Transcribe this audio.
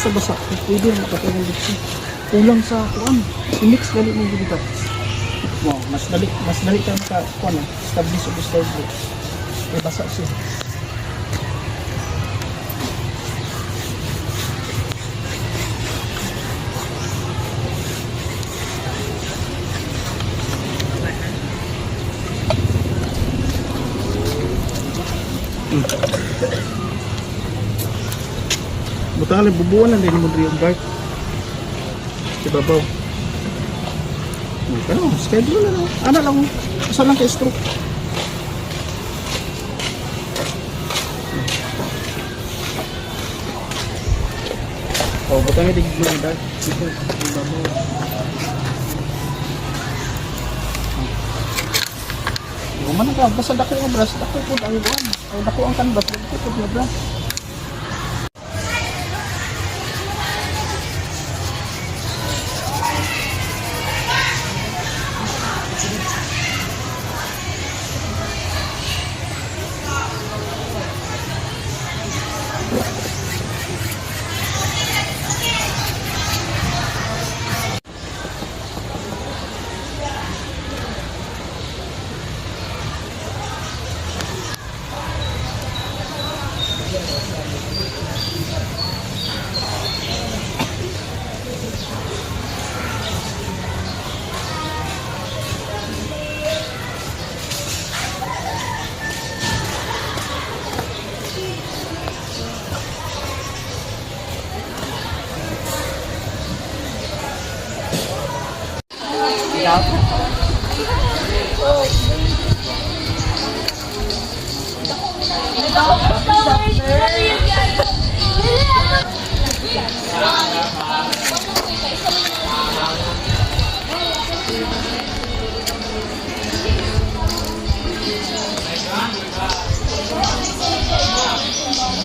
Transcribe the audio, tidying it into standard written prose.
Basta basa. Pwede na patay ng dito. Kulang sa kuan. I-mix dali mo dito. Wow, mas dali ka maka kuan, establish og sky blue. Eh, basa siya. Butangan lang, bubuan na din mo diri ang dark. Sa babaw. Pero, sky blue na lang. Ana lang, asa lang kay stroke. Oh, butang ito blue ang dark. Dito, sa babaw. Man ka, basta dako ang brush, dako po ang buwan. Ay, dako ang canvas, dako po ang brush.